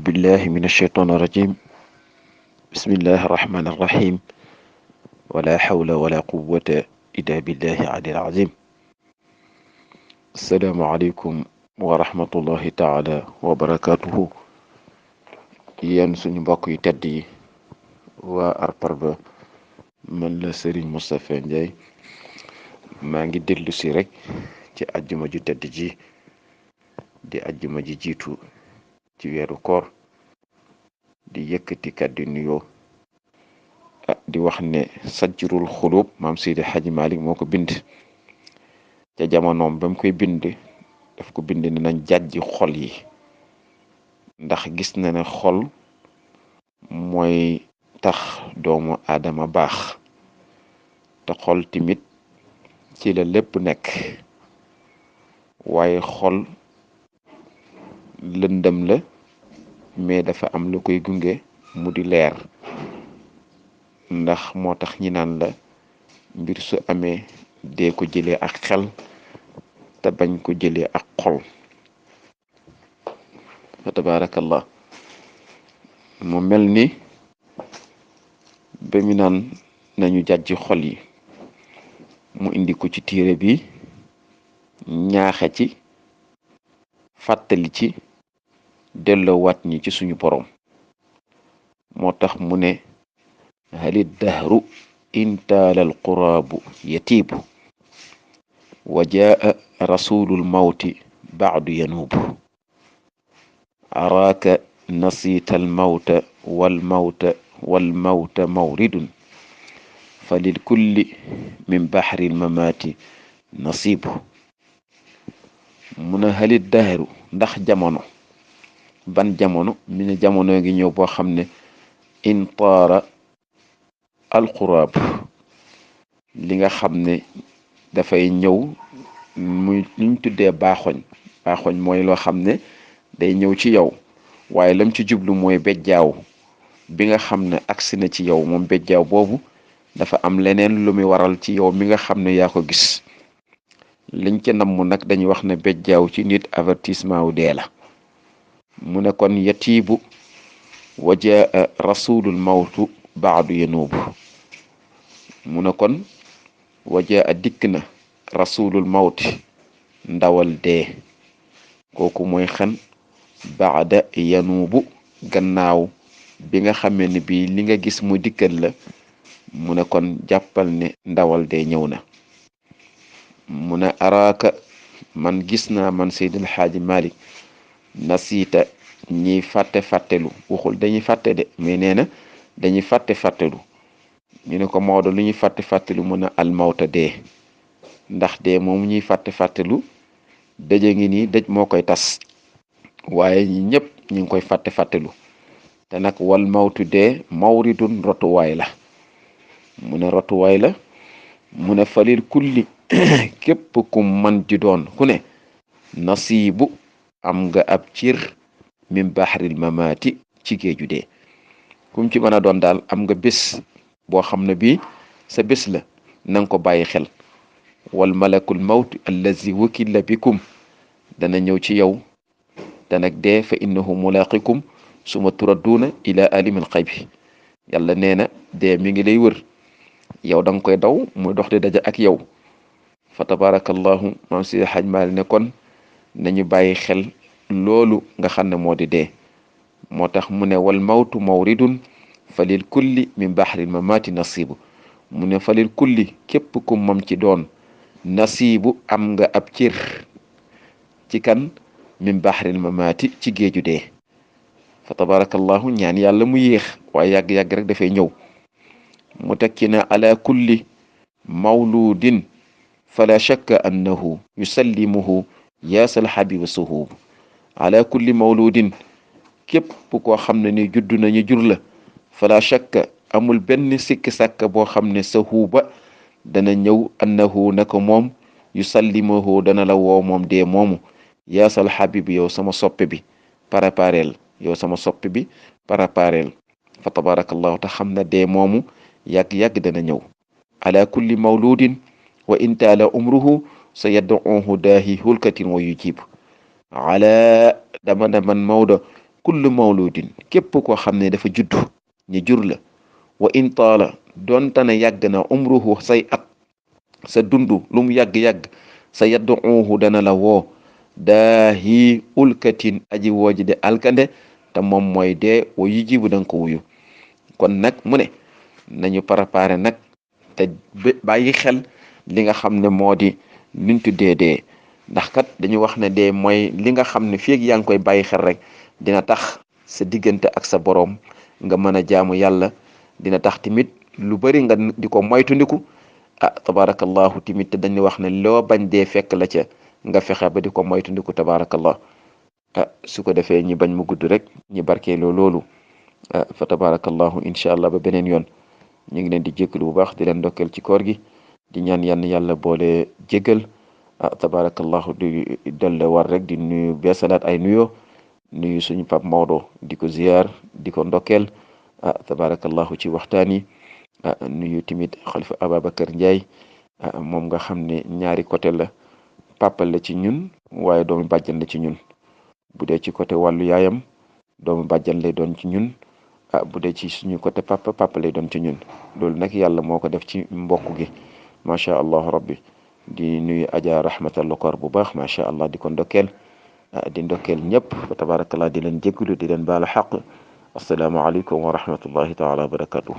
بالله من الشيطان الرجيم. بسم الله الرحمن الرحيم. ولا حول ولا قوة إلا بالله العلي العظيم. السلام عليكم ورحمة الله تعالى وبركاته. yéen suñu mbokk yu tedd yi waa Arparba, man la Serigne Moustapha Ndiaye. maa ngi dellu si rek ci ajjuma ju tedd ji di ajjuma ji jiitu ci weeru koor di yëkkati kàddu nuyoo di wax ne sajjurul xulub maam Seydi Hadji Malick moo ko bind ca jamonoom ba mu koy bind daf ko bind ne nañ jàjji xol yi, ndax gis na ne xol mooy tax doomu aadama baax, te xol timit ci la lépp nekk. waaye xol lëndëm la, mais dafa am lu koy gunge mu di leer, ndax moo tax ñi naan la mbir su amee dee ko jëlee ak xel te bañ ko jëlee ak xol. fa tabaarakallah. mu mel ni ba mu naan nañu jàjji xol yi, mu indi ko ci téere bi ñaaxe ci, fàttali ci, delloowaat ñi ci suñu borom. moo tax mu ne halid dahru intaalal quraabu yatiibu wa jaa rasulul mawti baadu yanuubu araaka nasiita almawta walmawta mawridun fa lil kulli min baxri lmamaati nasiibu. mu ne halid dahru ndax jamono, ban jamono? mi ne jamono ngi ñëw boo xam ne intaara alquraab, li nga xam ne dafay ñëw muy luñ tuddee baaxoñ. baaxoñ mooy loo xam ne day ñëw ci yow, waaye lam ci jublu mooy bejjaaw bi nga xam ne agsi na ci yow. moom bejjaaw boobu dafa am leneen lu muy waral ci yow mi nga xam ne yaa ko gis. liñ ca namm nag dañuy wax ne bejjaaw ci nit avertissement wu dee la. mu ne kon yatiibu wa jaa rasulul mawtu baadu yanuubu. mu ne kon wa jaa dikk na rasulul mawti ndawal dee, kooku mooy xan baada yanuubu, gannaaw bi nga xamee ne bii li nga gis mu dikkal la. mu ne kon jàppal ne ndawal dee ñëw na. mu ne araaka man gis naa man Seydil Xaaji Malick nasiita ñiy fàttelu. waxul dañuy fàtte de, mais nee na dañuy fàttelu. ñu ne ko Maodo lu ñuy fàttelu? mu ne almawta dee, ndax dee moom ñuy fàttelu dëj ngi nii, dëj moo koy tas, waaye ñi ñëpp ñu ngi koy fàttelu. te nag wal mawtu dee mawridun rotuwaay la. mu ne rotuwaay la. mu ne falil kulli képp ku man di doon ku ne nasiibu am nga ab cir min bahril mamaati ci géeju dee. kum ci mën a doon daal am nga bés boo xam ne bii sa bés la, nanga ko bàyyi xel. wal malakul mawt allazi wukila bikum dana ñëw ci yow, te nag dee fa innahu mulaqikum suma turadduuna ila alimil xaybi. yàlla nee na dee mi ngi lay wër, yow da nga koy daw, muy dox di daja ak yow. fa tabarakallahu. maam si xaj maali ne kon nañu bàyyi xel loolu nga xam ne moo di dee. moo tax mu ne wal mawtu mawridun fa lil kulli min bahril mamaati nasibu. mu ne fa lil kulli képp ku mam ci doon nasibu am nga ab cër ci kan min bahril mamaati ci géeju dee. fa tabarakallahu. ñaan yàlla mu yéex, waaye yàgg-yàgg rek dafay ñëw. mu tekki na ala kulli mawludin fala shakka annahu yusallimuhu yaasal habiba suhuub. ala kulli mawludin képp koo xam ne ni juddu nañu jur la, fala shakka amul benn sikki sàkk boo xam ne sahuuba dana ñëw annahu nako moom yusallimuhu dana la woo moom dee moomu yaasal habib yow sama soppe bi parapareel, yow sama soppe bi parapareel. fa tabarakallahu. te xam na dee moomu yàgg-yàgg dana ñëw. ala kulli mawludin wa in taala umruhu sa yad'uhu daahi hulkatin wa yujib. ala dama ne man Maodo kullu mawludin képp koo xam ne dafa juddu ñu jur la wa in taala doonte ne yàgg na umruhu say at sa dundu lu mu yàgg-yàgg sa yadduuhu dana la woo daahi ulkatin aji wooji de alkande te moom mooy dee wa yujibu danga ko wuyu kon nag mu ne nañu préparé nag te bàyyi xel li nga xam ne moo di luñ tuddee dee ndax kat dañu wax ne dee mooy li nga xam ne fii ak yaa ngi koy bàyyi xel rek dina tax sa diggante ak sa boroom nga mën a jaamu yàlla dina tax tamit lu bari nga di ko moytundiku tabarakallahu tamit te dañu wax ne loo bañ dee fekk la ca nga fexe ba di ko moytundiku tabarakallah su ko defee ñi bañ mu gudd rek ñi barkeeloo loolu fa tabarakallahu incha allah ba beneen yoon ñu ngi leen di jégalu bu baax di leen ndokkeel ci koor gi di ñaan yann yàlla boole jégal tabarakallahu di delle war rek di nuyu beesalaat ay nuyo nuyu suñu Pape Maodo di ko ziyaar di ko ndokkeel tabarakallahu ci waxtaan yi nuyu tamit xalifa Ababacar Ndiaye moom nga xam ne ñaari côté la papa la ci ñun waaye doomu bàjjan la ci ñun bu dee ci côté wàllu yaayam doomu bàjjan lay doon ci ñun bu dee ci suñu côté papa lay doon ci ñun loolu nag yàlla moo ko def ci mbokk gi macha allah rabbi di nuyu Adja Rahmata Lokor bu baax macha allah di ko ndokkeel di ndokkeel ñëpp fa tabarakallah di leen jégalu di leen baalu xaq assalaamu aleykum wa rahmatullahi taala wa barakatuhu